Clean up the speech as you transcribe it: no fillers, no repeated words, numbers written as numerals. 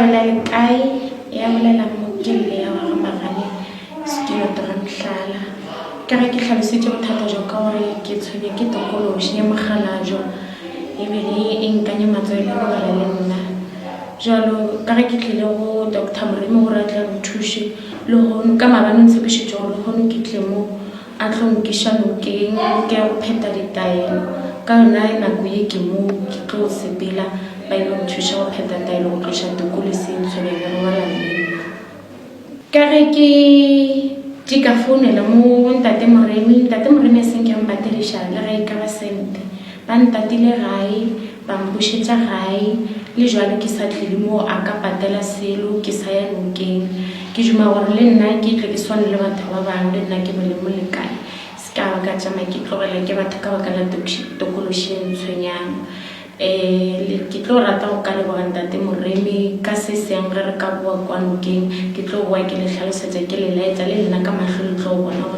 Thobela le kae? Ya bolela mo ke Lea wa ga Magane Setuloto ga Mohlala. Ka ge ke hlalosetše bothata bja ka gore ke tshwenya ke tokološi ya mokgalabje ebile e nkanya matswele go bala le nna. Bjalo ka ge ke tlile go Doctor Moremi gore a tle a nthuše lehono, ka maabane o ntshepišitše gore lehono ke tle mo A tlo nkiša nokeng ke ya go phetha ditaelo. Ka yona nako ye ke mo ke tlo sepela, ba ilo nthuša go phetha taelo go tloša tokolosi e ntshwenyang e robala le nna. Ka ge ke ke ka founela mo go Ntate Moremi, Ntate Moremi a se nke a mpatediša le ge e ka ba sente. Ba ntatile gae, ba mpušetša gae, le jwale ke sa tlile moo a ka patela selo, ke sa ya nokeng. Ke duma gore le nna ke tle ke swane le batho ba bangwe, le nna ke be le molekane. Se ka ba ka tšama ke tlogelwa ke batho ka baka la tokološi e ntshwenyang. Um ke tlo rata go ka leboga Ntate Moremi ka se seng ge re ka boa kwa nokeng. Ke tlo boa ke le hlalosetša, ke le laetša, le lena ka mahlo le tlo bona gore.